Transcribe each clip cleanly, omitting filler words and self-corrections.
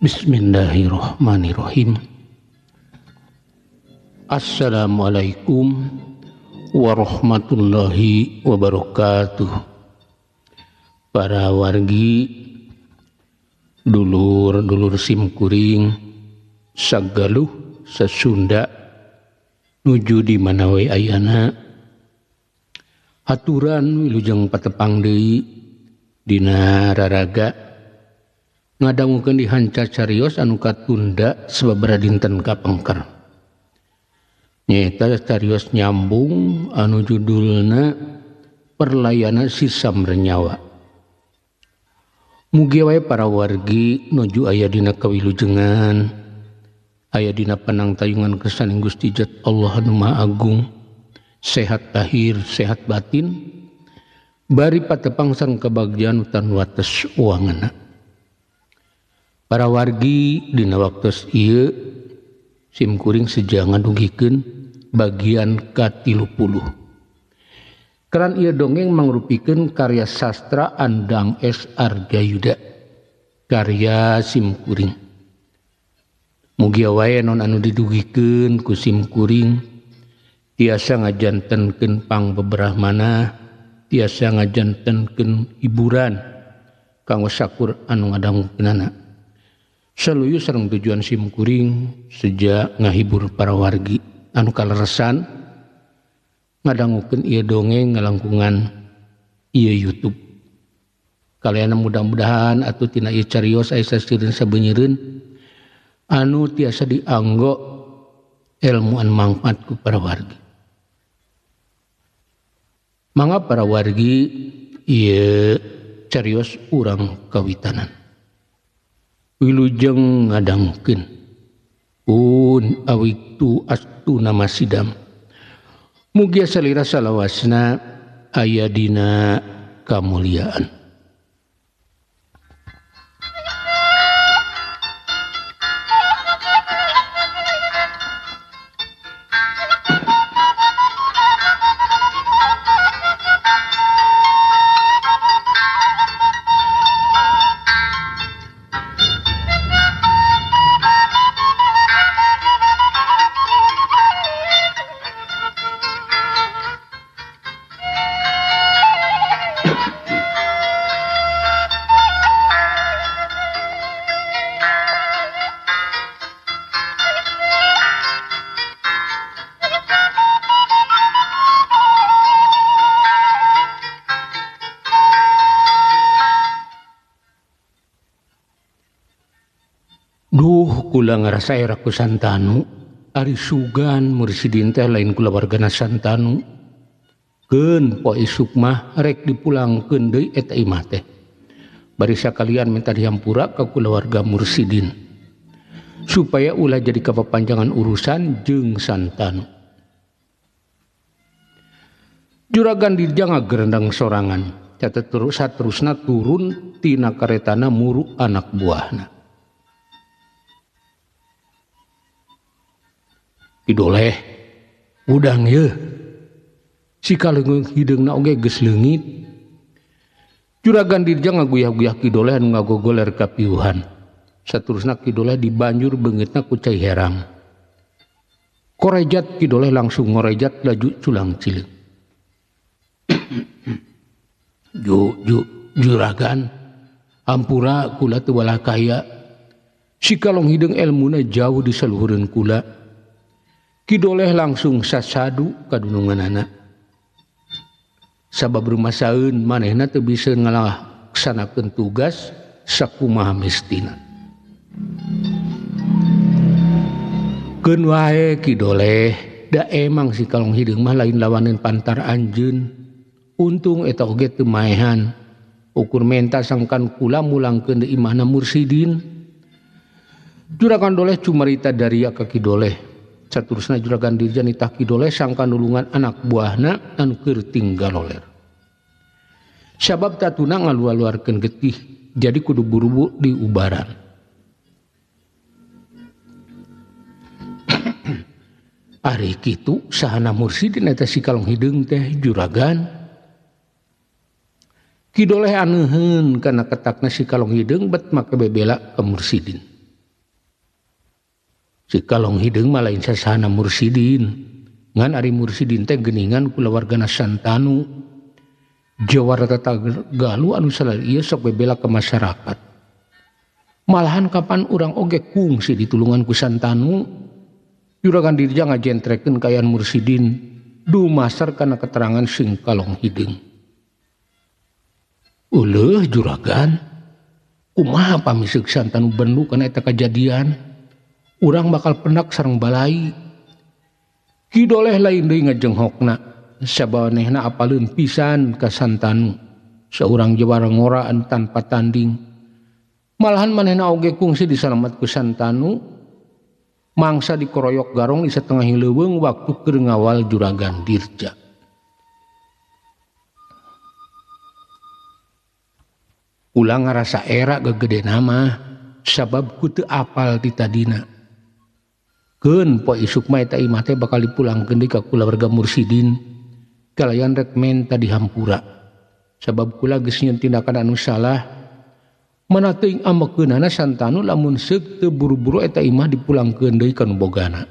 Bismillahirrahmanirrahim. Assalamualaikum warahmatullahi wabarakatuh. Para wargi, dulur-dulur simkuring, sagaluh sesunda nuju di mana we ayana. Aturan wilujeng patepang deui dina raraga ngadangukeun di hanca carios anu katunda sababaraha dinten kapengker. Nyaeta carios nyambung anu judulna Perlayana Si Samrenyawa. Mugi wae para wargi nuju aya dina kawilujengan, aya dina panangtayungan kesaning Gusti Zat Allah anu Maha Agung, sehat lahir, sehat batin, bari patepang sareng kabagjaan tan wates uanganna. Para wargi dina waktos ieu simkuring seja ngadugikeun bagian ka-30. Keran ieu dongeng mangrupikeun karya sastra Andang S. Arjayuda, karya simkuring. Mugia wae non anu didugikeun ku simkuring tiasa ngajantenkeun pangbeberah manah, tiasa ngajantenkeun hiburan kanggo sakur anu ngadangukeunana. Saluyu sareng tujuan simkuring seja ngahibur para wargi anu kaleresan ngadangukeun ieu dongeng ngalangkungan ieu YouTube. Kalian mudah-mudahan atuh tina ieu carios aya saseureun sabeunyereun anu tiasa dianggo ilmu anu mangfaat ku para wargi. Mangga para wargi ieu carios urang kawitanan. Wilujeng ngadangukeun un awiktu astu nama sidam. Mugia salira salawasna aya dina kamuliaan. Duh kula ngarasa era ku Santanu, ari sugan mursidin teh lain kulawargana Santanu. Keun poe isuk mah rek dipulangkeun deui eta imah teh. Bari sakalian minta dihampura ka kulawarga mursidin supaya ulah jadi kapapanjangan urusan jeung Santanu. Juragan Dirja ngagerendang sorangan, catet terus saterusna turun tina karetana muru anak buahna. Kidoleh udang ye si kalengeng hideungna oge geus leungit. Juragan Dirja ngaguyah-guyah Kidoleh anu ngagogoler ka piuhan. Saterusna Kidoleh dibanjur beungeutna ku cai herang. Korejat Kidoleh langsung ngorejat laju culang cileung. Juragan hampura kula teu balah kaya. Si kalong hideung elmuna jauh di saluhureun kula. Kidoleh langsung sasadu kadununganana. Sabab rumasaeun manehna teu bisa ngalaksanakeun tugas sakumaha mestina. Keun wae Kidoleh, da emang si kalong hideung mah lain lawaneun pantar anjeun. Untung eta oge teu maehan. Ukur menta sangkan kula mulangkeun deui imahna mursidin. Juragan Doleh cumarita daria ka Kidoleh. Saterusna Juragan Dirja nitah Kidoleh sangkan nulungan anak buahna anu keur tinggal loler. Sabab tatuna ngaluar-luarkeun getih, jadi kudu buru-buru diubaran. Ari kitu sahana mursidin eta si kalong hideung teh juragan. Kidoleh aneuheun kana ketakna si kalong hideung bet make bebela ka mursidin. Si Kalong Hideung mah lain sasahana Mursidin. Ngan ari Mursidin teh geuningan kulawargana Santanu. Jawara Tagalu anu salari ieu sok bebela ka masyarakat. Malahan kapan urang oge kungsi ditulungan ku Santanu. Juragan Dirja ngajentrekeun kaayaan Mursidin dumasar kana keterangan Sing Kalong Hideung. Uleuh juragan, kumaha pamiseuk Santanu bendu kana eta kajadian? Urang bakal penak sareng balai. Ki Doleh lain deui ngajenghokna, sabanehna apaleun pisan ka Santanu. Saurang jawara ngora anu tanpa tanding. Malahan manehna oge kungsi disalamat ku Santanu. Mangsa dikoroyok garong di setengah leuweung waktu keur ngawal Juragan Dirja. Ulang ngarasa era gegede nama sabab ku teu apal ti tadina. Keun poe isuk mah eta imah teh bakal dipulangkeun deui ka kulawarga Mursidin kalayan rek menta dihampura. Sabab kula geus nyieun tindakan anu salah. Mana teuing amekeunana Santanu lamun seuk teu buru-buru eta imah dipulangkeun deui ka nu bogana.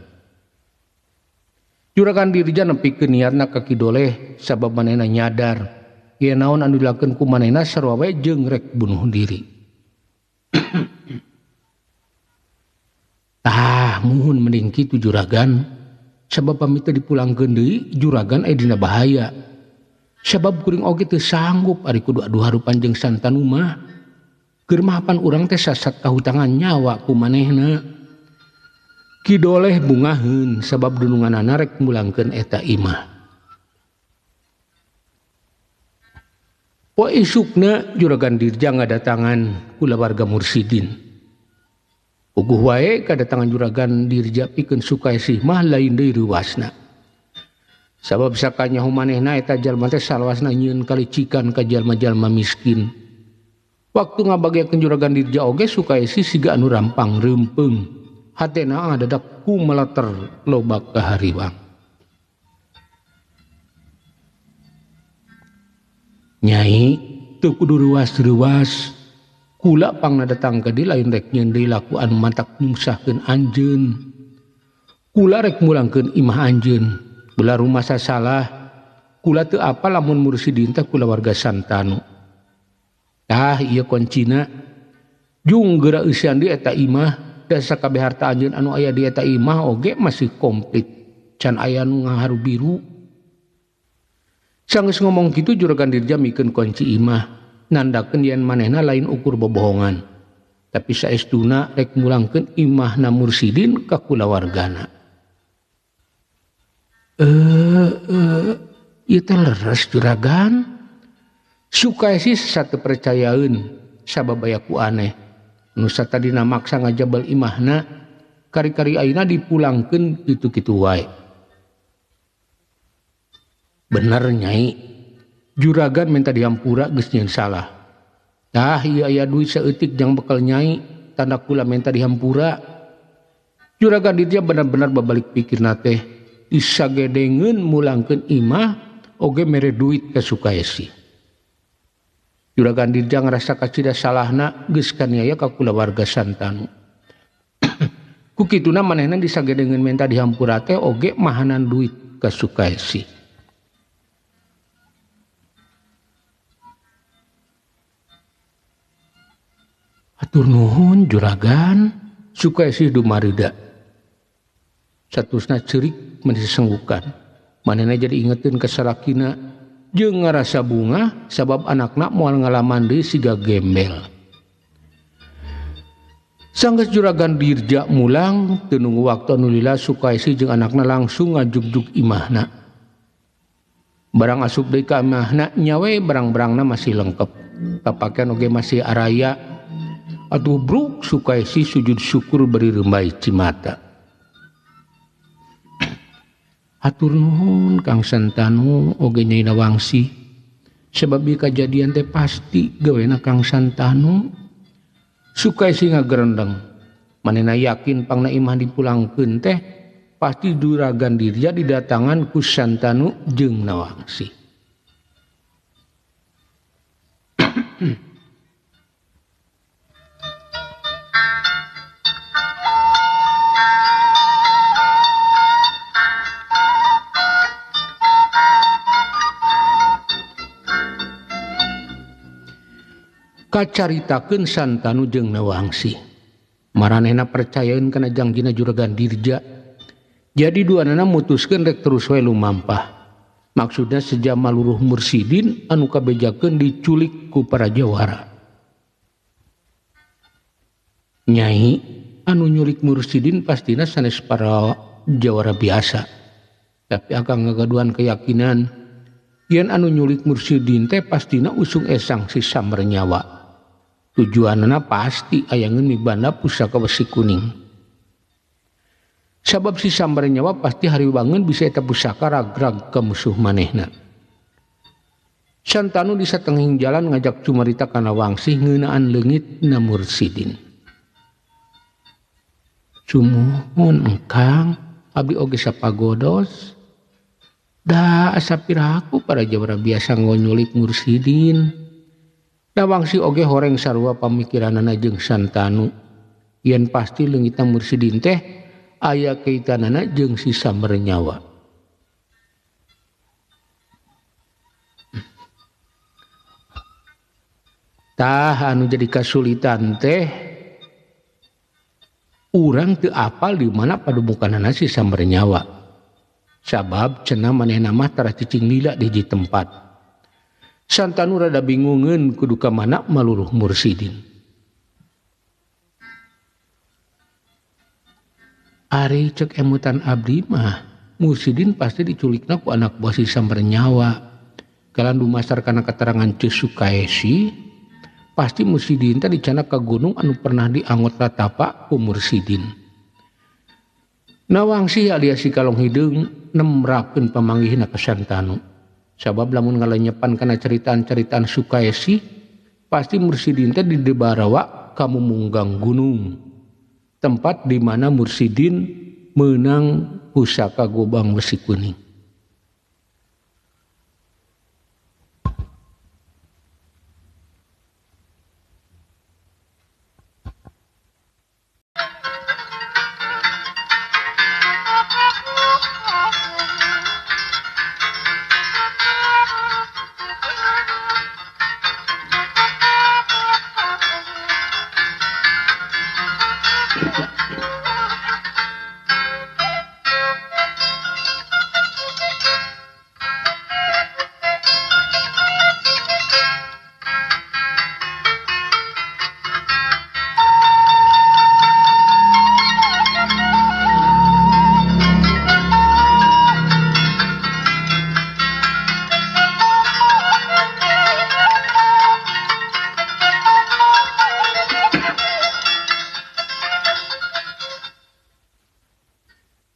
Juragan Dirja nepikeun niatna ka Ki Doleh sabab manehna nyadar yen naon anu dilakeun ku manehna sarua wae jeung rek bunuh diri. Tah muhun mending kitu juragan sabab pamit teu dipulangkeun deui juragan aya dina bahaya. Sabab kuring oge teu sanggup ari kudu adu harupan jeung Santanu mah. Keur mah pan urang teh sasat kahutangan nyawa ku manehna. Ki Doleh bungaheun sabab dununganana rek mulangkeun eta imah. Poe isukna Juragan Dirja ngadatangan kulawarga Mursidin. Puguh wae kadatangan Juragan Dirja pikeun Sukaisih mah lain deui reuwasna. Sabab sakanyaho manehna eta jalma teh salawasna nyieun kalicikan ka jalma-jalma miskin. Waktu ngabagiakeun Juragan Dirja oge Sukaisih siga anu rampang reumpeung. Hatena ngadadak ku meleter loba kahariwang. Nyai teu kudu reuwas-reuwas. Kula pangna datang ka dieu lain rek nyieun deui laku anu matak nyusahkeun anjeun. Kula rek mulangkeun imah anjeun. Kula rumasa salah. Kula teu apal lamun Mursidin teh kulawarga Santanu. Tah ieu koncina. Jung geura eusian deui eta imah da sakabeh harta anjeun anu aya di eta imah oge masih komplit. Can aya nu ngaharu biru. Sanggeus ngomong kitu Juragan Dirja mikeun kunci imah, nandakeun yen manehna lain ukur bobohongan. Tapi saestuna rek mulangkeun imahna Mursidin ka kulawargana. Ieu teh leres juragan. Sukaisih satu percayaeun sabab aya ku aneh. Nu satadina maksa ngajabel imahna, kari-kari ayeuna dipulangkeun kitu-kitu wae. Bener nyai, juragan minta dihampura geus nyieun salah. Tah ieu aya duit saeutik jang bekal nyai, tanda kula minta dihampura. Juragan Dirja bener-bener babalik pikirna teh, disagedengeun mulangkeun imah oge mere duit ka Sukaisih. Juragan Dirja ngarasa kacida salahna geus kaniaya ka kulawarga Santanu. Ku kituna manehna disagedengeun minta dihampura teh oge mahanan duit ka Sukaisih. Atur nuhun juragan, Sukaisih dumarida. Satusna ceurik meni sesenggukan. Manehna jadi ingeteun ka salakina jeung ngarasa bunga sabab anakna moal ngalaman deui siga gembel. Sanggeus Juragan Dirja mulang teu nunggu waktu anu lila Sukaisih jeung anakna langsung ngajugjug imahna. Barang asup deui ka imahna nyawe barang-barangna masih lengkep. Papakean oge masih araya. Atuh bruk Sukaisih sujud syukur beri rembai cimata. Hatur nuhun Kang Santanu oge Nyai Nawangsi. Sebab ieu kajadian teh pasti gawena Kang Santanu. Sukaisih ngagerendeng. Manehna yakin pangna imah dipulangkeun teh pasti Juragan Dirja didatangan ku Santanu jeung Nawangsi. Kacaritakeun Santanu jeung Nawangsih. Maranehna percayaeun kana jangjina Juragan Dirja. Jadi duanana mutuskeun rek terus we lumampah. Maksudna seja maluruh Mursidin anu kabejakeun diculik ku para jawara. Nyai anu nyulik Mursidin pastina sanes para jawara biasa. Tapi akang ngagaduhan keyakinan yen anu nyulik Mursidin teh pastina usung esang si Sambernyawa. Tujuanana pasti ayangeun mibanda pusaka besi kuning. Sabab si Sambernyawa pasti hariwangeun bisa eta pusaka ragrag ka musuh manehna. Santanu di satengahing jalan ngajak cumarita ka Nawangsih ngeunaan leungitna Mursidin. Sumuhun engkang, abdi oge sapagodos. Da asa piraku para jawara biasa ngonyulik Mursidin. Nawangsih oge horeng sarua pamikiranana jeung Santanu. Yen pasti leungitna Mursidin teh aya kaitanana jeung si Sambernyawa. Tah anu jadi kasulitan teh urang teu apal di mana padubukanana si Sambernyawa. Sabab cenah manehna mah tara cicing lila di hiji tempat. Santanu rada bingungeun kudu ka mana maluruh Mursidin. Ari cek emutan abdi mah Mursidin pasti diculikna ku anak buah si Sambernyawa. Kalan dumasar kana keterangan Ceu Sukaesi, pasti Mursidin teh dicanak ka gunung anu pernah diangot ratapa ku Mursidin. Nawangsih alias si Kalong Hideung nemrakeun pamanggihna ka Santanu. Sabab lamun ngalenyepan kana ceritaan-ceritaan Sukaesi, pasti Mursidin teh didebarawa ka mumunggang gunung. Tempat di mana Mursidin menang pusaka gobang besi kuning.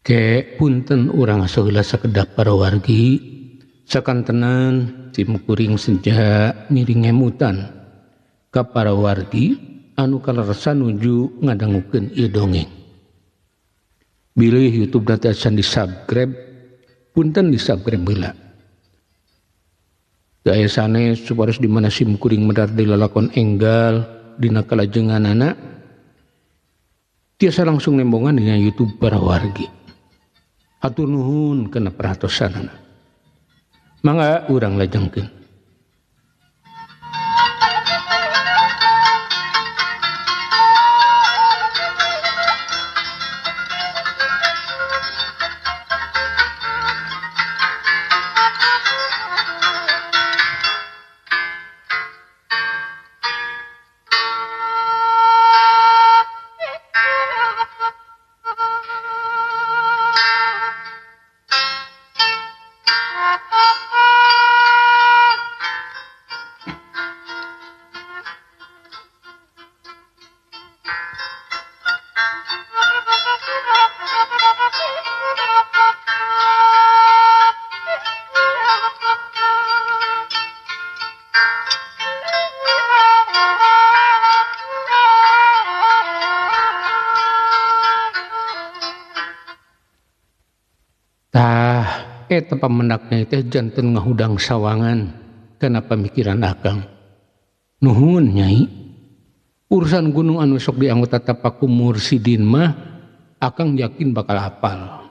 Ke punten urang saheula sakedap para wargi sakantenan simkuring senja ngiring ngemutan ka para wargi anu kaleresan nuju ngadangukeun ieu dongeng. Bilih YouTube nanti acan di-subscribe, punten di-subscribe heula. Teu aya sanes supados di mana simkuring medar di lalakon enggal dina kalajenganana tiasa langsung nembongan dina YouTube para wargi. Hatur nuhun kana perhatosanana. Mangga urang lajengkeun. Eta pamendakna teh janten ngahudang sawangan kana pamikiran akang. Nuhun nyai, urusan gunung anu sok dianggota tapaku Mursidin mah akang yakin bakal hafal.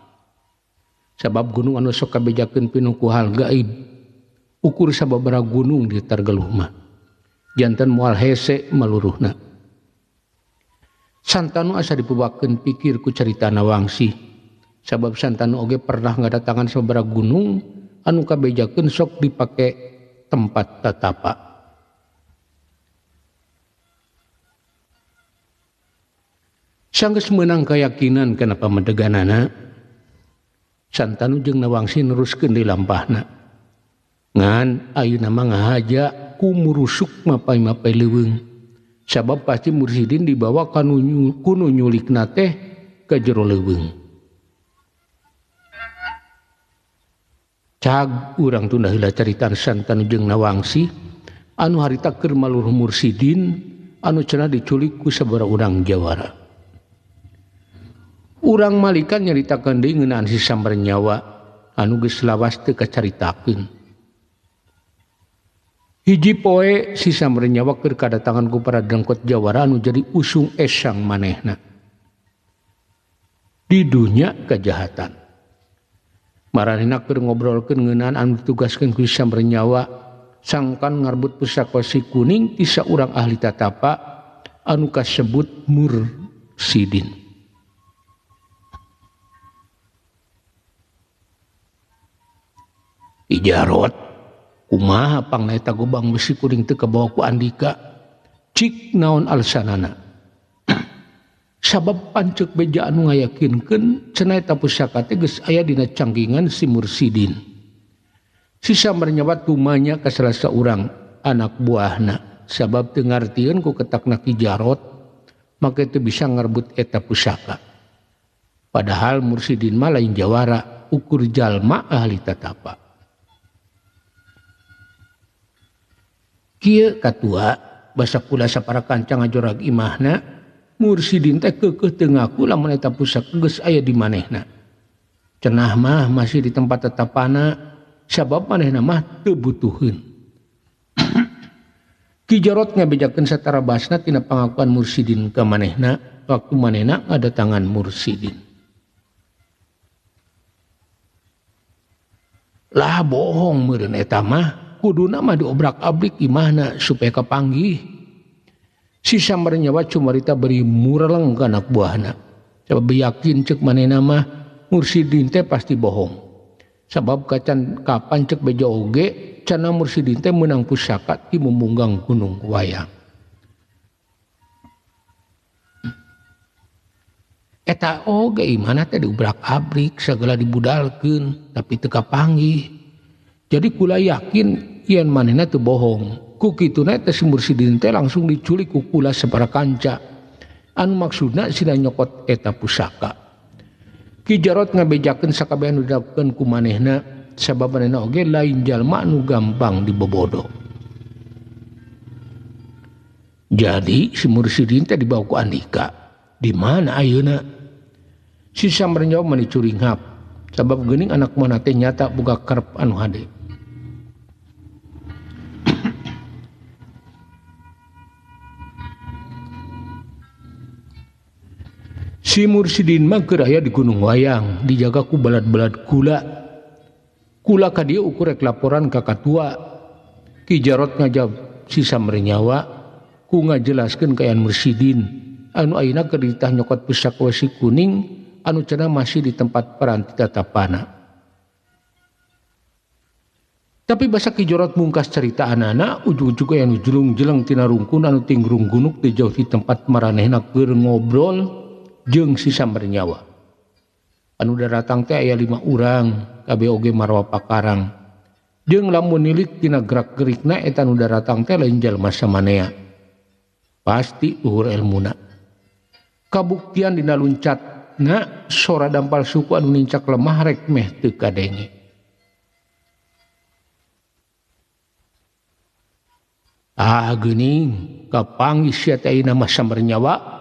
Sabab gunung anu sok kabejakeun pinuh ku hal gaib. Ukur sababaraha gunung di Targeluh mah. Janten moal hese maluruhna. Santanu asa dipubakeun pikir ku carita Nawangsi. Sabab Santanu oge pernah ngadatangan sababaraha gunung anu kabejakeun sok dipake tempat tatapa. Sanggeus meunang kayakinan kana pamedeganana, Santanu jeung Nawangsi neruskeun di lampahna. Ngan ayeuna mah ngahaja ku murusuk mapay-mapay leuweung. Sabab pasti Mursidin dibawa kanu nyulikna teh ka jero leuweung. Cag urang tunda heula caritaan Santanu jeung Nawangsi anu harita keur maluruh Mursidin anu cenah diculik ku sabaraha urang jawara. Urang malikan nyaritakeun deui ngeunaan si Sambernyawa anu geus lawas teu kacaritakeun. Hiji poe si Sambernyawa keur kadatangan ku para dengkot jawara anu jadi usung esang manehna di dunya kejahatan. Maranehna keur ngobrolkeun ngeunaan anu ditugaskeun ku si Sambernyawa sangkan ngarbut pusaka si kuning ti saurang ahli tatapa anu kasebut Mursidin. Ijarot kumaha pangna eta gobang besi kuring teu kabawa ku Andika, cik naon alasanana. Sabab pancek beja anu ngayakinkeun cenah eta pusaka teh geus aya dina cangkingan si Mursidin. Si Sambernyawa tumanya ka salah saurang anak buahna sabab teu ngartieun ku ketakna Ki Jarot make teu bisa ngarbut eta pusaka. Padahal Mursidin mah lain jawara, ukur jalma ahli tatapa. Kieu katua basa kula sapara kanca ngajorag imahna, Mursidin teh keukeuh teu ngaku lamun eta pusaka geus aya di manehna. Cenah mah masih di tempat tetapana sabab manehna mah teu butuheun. Ki Jarot ngabejakeun satara basna tina pangakuan Mursidin ka manehna waktu manehna ngadatangan Mursidin. Lah bohong meureun eta mah. Kuduna mah diobrak-abrik imahna supaya kapanggih. Si Sambernyawa cumarita beri mureleng ka anak buahna. Sabab yakin cek manehna mah Mursidin teh pasti bohong. Sabab kacan kapan cek beja oge cenah Mursidin teh meunang pusaka ti mumunggang Gunung Wayang. Eta oge imahna teh diobrak-abrik sagala dibudalkeun tapi teu kapanggih. Jadi kula yakin yen manehna teu bohong. Ku kituna teh si Mursidin teh langsung diculik ku kula sabaraha kanca. Anu maksudna sina nyokot eta pusaka. Ki Jarot ngabejakeun sakabeh anu dilakukeun ku manehna sabab manehna oge lain jalma anu gampang dibobodo. Jadi si Mursidin teh dibawa ku Andika. Di mana ayeuna? Si Sambernyawa mani curinghap sabab geuning anak mana teh nyata boga karep anu hade. Si Mursidin mah keur aya di Gunung Wayang dijaga ku balad-balad kula. Kula ka dieu ukur rek laporan ka katua. Ki Jarot ngajab si Sambernyawa ku ngajelaskeun kaayaan Mursidin anu ayeuna keur ditah nyokot pusaka wesi kuning anu cenah masih di tempat peranti tatapana. Tapi basa Ki Jarot mungkas carita anana ujug-ujug aya nu jelung-jeleng tina rungkun anu tinggrung gunuk di jauh di tempat maranehna keur ngobrol jeung si Sambernyawa. Anu daratang teh aya 5 urang kabeh oge marwa pakarang. Jeung lamun nilik tina gerak-gerikna eta nu daratang teh lain jalma samanea. Pasti luhur elmuna. Kabuktian dina luncatna sora dampal suku anu nincak lemah rek meh teu kadenge. Ah geuning kapanggih sia teh ayeuna mah Sambernyawa.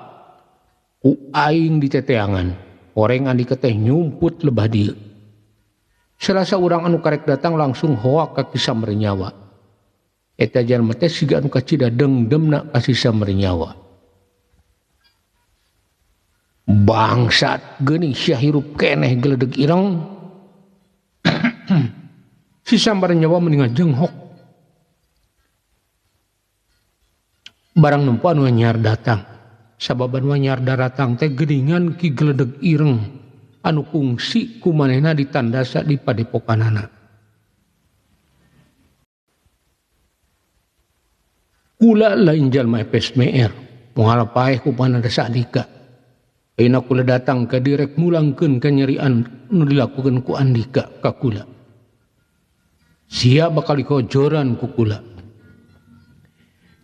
Ku aing diteteangan, oreng Andika teh nyumput lebah dieu. Selasa urang anu karek datang langsung hoak ka Ki Sambernyawa. Eta jalma teh siga anu kacida dengdemna ka si Sambernyawa. Bangsat geuning sia hirup keneh geledeg ireng. Si Sambernyawa mendingan jenghok. Barang nempo anu anyar datang. Sabab anu anyar daratang teh geuningan Ki Geledeg Ireng anu kungsi ku manehna ditandasa di padepokanana. Kula lain jalma FSMR, moal paeh ku panandasa Andika. Ayeuna kula datang ka direk mulangkeun kanyerian nu dilakukeun ku Andika ka kula. Sia bakal dikojoran ku kula.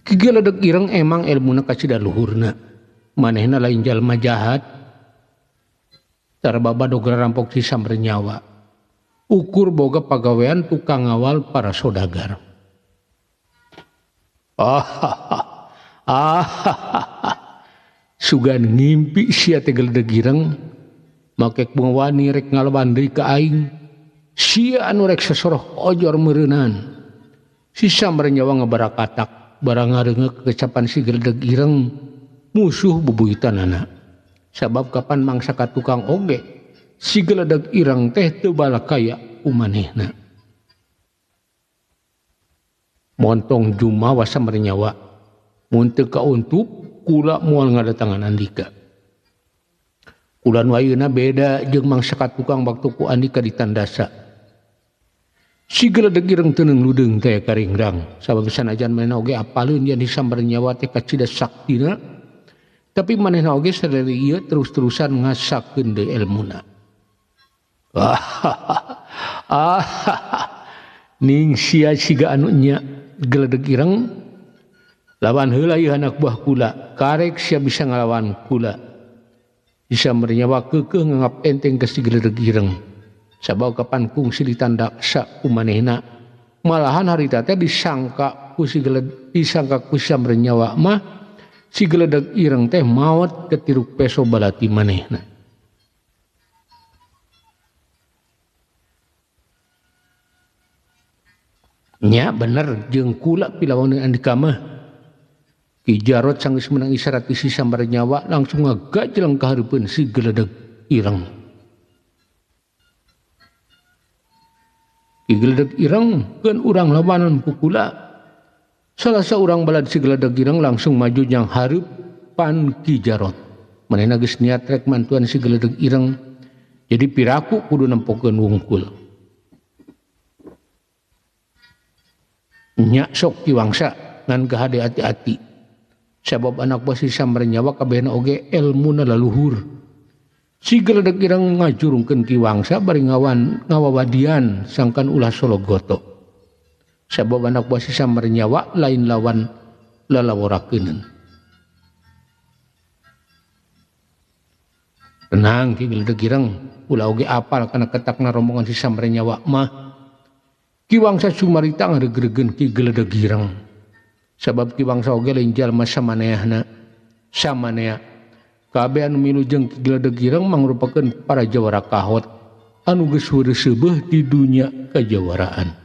Ki Geledeg Ireng emang elmuna kacida luhurna. Manehna lain jalma jahat. Tarbaba dogra rampok si Sambernyawa. Ukur boga pagawean tukang ngawal para sodagar. Sugan ngimpi sia teh Geledeg Ireng make wani rek ngalawan deui ka aing. Sia anu rek sesoroh ojor meureunan. Si Sambernyawa ngabarakatak barang ngareungeuk kecapan si Geledeg Ireng musuh bubuyutanana. Sabab kapan mangsa ka tukang oge si Geledeg Ireng teh teu balakaya ku manehna. Montong jumawa Sambernyawa mun teu kauntup kula moal ngadatangan Andika. Kula nu ayeuna beda jeung mangsa ka tukang waktu ku Andika ditandasa. Si Geledeg Ireng teu ludeung teh karingrang sabab sanajan manehna oge apaleun yen Sambernyawa teh kacida saktina, tapi manehna oge sadari ieu terus-terusan ngasakeun deui elmuna. Ning sia siga anu nya Geledeg Ireng lawan heula ieu anak buah kula, karek sia bisa ngalawan kula. Si Sambernyawa keukeuh nganggap enteng ka si Geledeg Ireng. Sabab kapan kungsi ditandaksa ku manehna, malahan harita teh disangka ku si Geledeg, disangka ku Sambernyawa mah si Geledeg Ireng teh maot ketiruk peso balati manehna. Nya bener jeung kula pilawaneun Andika mah. Ki Jarot sanggeus meunang isyarat ti si Sambernyawa langsung ngagajleng ka hareupeun si Geledeg Ireng. Ki Geledeg Ireng keun urang lawanan ku kula. Salah saurang balad si Geledeg Ireng langsung maju jang hareupan Ki Jarot. Manehna geus niat rek mantuan si Geledeg Ireng. Jadi piraku kudu nempokeun wungkul. Nya sok Ki Wangsa ngan gahade hati-hati. Sabab anak buah si Sambernyawa kabehna oge elmuna laluhur. Si Geledeg Ireng ngajurungkeun Ki Wangsa bari ngawan ngawawadian sangkan ulah sologoto. Sabab anak buah si Sambernyawa lain lawan lalaworakeuneun. Tenang Ki Geledeg Ireng, ulah oge apal kana ketakna rombongan si Sambernyawa mah. Ki Wangsa sumarita ngareugregeun Ki Geledeg Ireng. Sabab Ki Wangsa oge lain jalma samaneahna. Samanea kabeh anu milu jeung Ki Geledeg Ireng mangrupakeun para jawara kahot anu geus heureuseubeeh di dunya kajawaraan.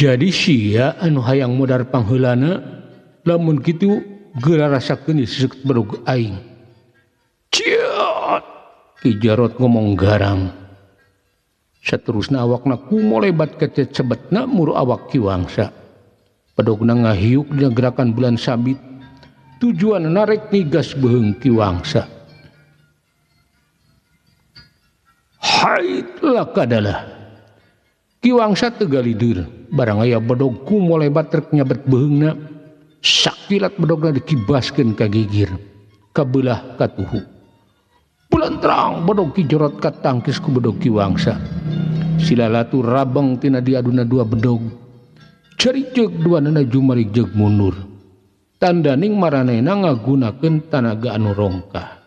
Jadi sia anu hayang modar pangheulana lamun kitu geura rasakeun diseukeut bedog aing. Ciot! Ki Jarot ngomong garang. Saterusna awakna kumolebat kecebetna muru awak Ki Wangsa. Bedogna ngahiuk dina gerakan bulan sabit. Tujuan narek nigas beuheung Ki Wangsa. Hait lakadalah. Ki Wangsa teu galideur, barang aya bedog kumolebat rek nyabet beuheungna. Sakilat bedogna dikibaskeun ka gigir, kabelah katuhu. Bulan terang bedog Ki Jarot katangkis ku bedog Ki Wangsa. Silalatu rabeng tina diaduna dua bedog. Cari jeung duanana jumarik jeung mundur. Tandaning maranehna ngagunakeun tanaga anu rongkah.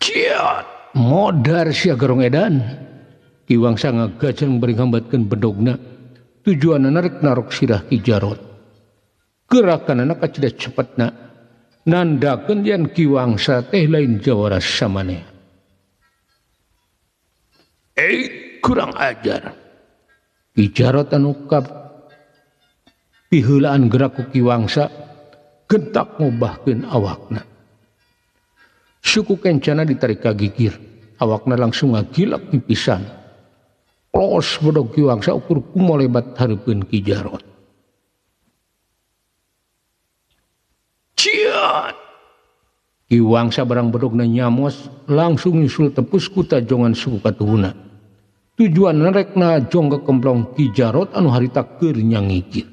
Ciat! Modar sia garong edan. Ki Wangsa ngagajeng bari ngambatkeun bedogna. Tujuanna rek narok sirah Ki Jarot. Gerakanana kacida cepetna. Nandakeun yen Ki Wangsa teh lain jawara samaneh. Kurang ajar. Ki Jarot anu piheulaan gerak ku Ki Wangsa gentak ngobahkeun awakna. Suku kencana ditarik ka gigir, awakna langsung ngagilak pipisan. Los bedog Ki Wangsa ukur kumolebat hareupeun Ki Jarot. Ciat! Ki Wangsa barang bedogna nyamos langsung nyusul tepus ku tajongan suku katuhuna. Tujuan rekna jong kekemplong Ki Jarot anu harita keur nyangikir.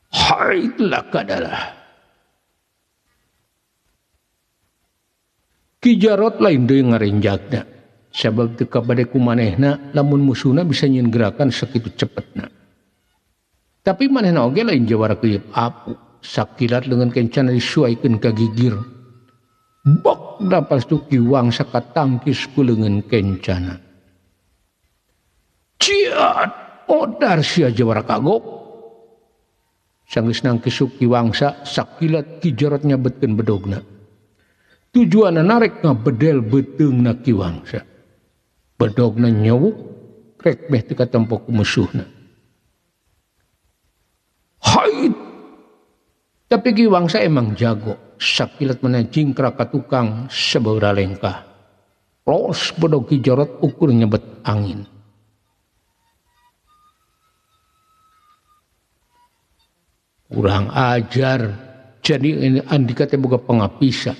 Haitlah kadalah. Ki Jarot lain deui ngarenjagna. Sabab teu kabade ku manehna lamun musuhna bisa nyieun gerakan sakitu cepetna. Tapi manehna oge lain jawara keuyeup apu. Sakilat dengan kencana disuaikeun ka gigir. Bok dapat Ki Wangsa katangkis ku leungeun kencana. Ciat, odar sia jawara kagok. Sanggeus nangkis Ki Wangsa sakilat Ki Jarot nyabetkeun bedogna. Tujuanna narek ngabedel beuteungna Ki Wangsa. Bedogna nyewuk rek meh teu katempo ku musuhna. Hait! Tapi Ki Wangsa emang jago. Sakilat mana jingkrak ka tukang sabeura lengkah. Los bedog Ki Jarot ukur nyebet angin. Kurang ajar. Jadi andika teh boga pangapisa.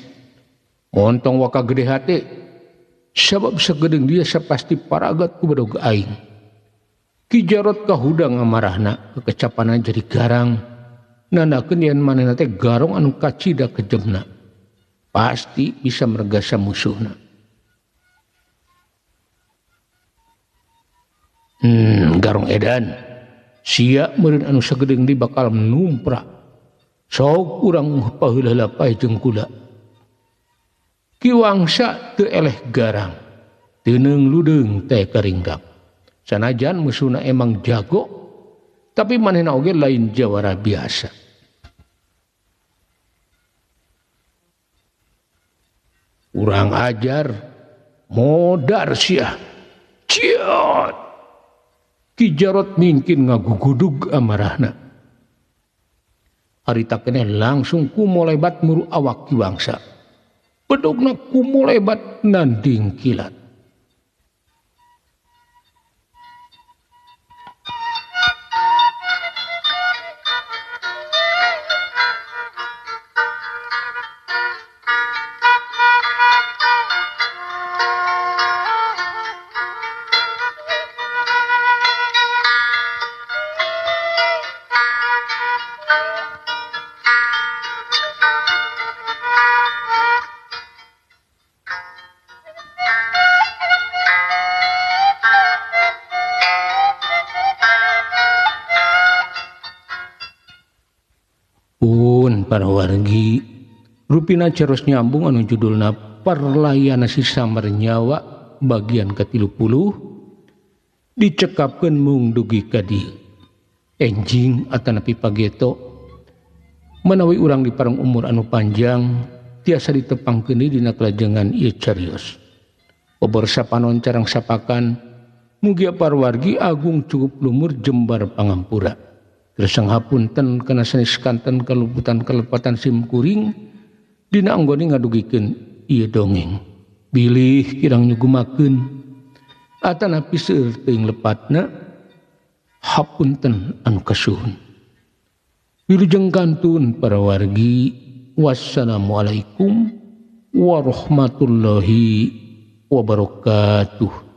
Montong waka gede hati. Sabab sagedeung dia sapasti paragat ku bedog aing. Ki Jarot kahudang amarahna, kekecapanna jadi garang. Nandakeun yen manehna teh garong anu kacida kejemna. Pasti bisa mergasa musuhna. Garong edan. Sia meureun anu sagedeung di bakal numpra. Sok urang paheula paeh jeung kula. Ki Wangsa teu eleh garang. Teuneung ludeung teh karinggap. Sanajan musuhna emang jago, tapi manehna oge lain jawara biasa. Urang ajar, modar sia. Ciot! Ki Jarot mingkin ngagugudug amarahna. Harita keneh langsung kumolebat muru awak Ki Wangsa. Bedogna kumolebat nanding kilat. Para wargi rupina ceros nyambung anu judulna Parlayana Si Samar Nyawa bagian ke-30 dicekapkeun mung dugi ka dieu. Enjing atanapi pageto manawi urang di parang umur anu panjang tiasa ditepangkeun dina kalajengan ieu carios. Obor sapanon carang sapakan mugia parwargi agung cukup lumur jembar pangampura. Reseng hapunten kana sanes kanten kaluputan kalepatan sim kuring dina anggone ngadugikeun ieu dongeng. Bilih kirang nyugumakeun atanapi seueur teuing lepatna hapunten anu kasuhun. Wilujeng kantun para wargi. Wassalamualaikum warahmatullahi wabarakatuh.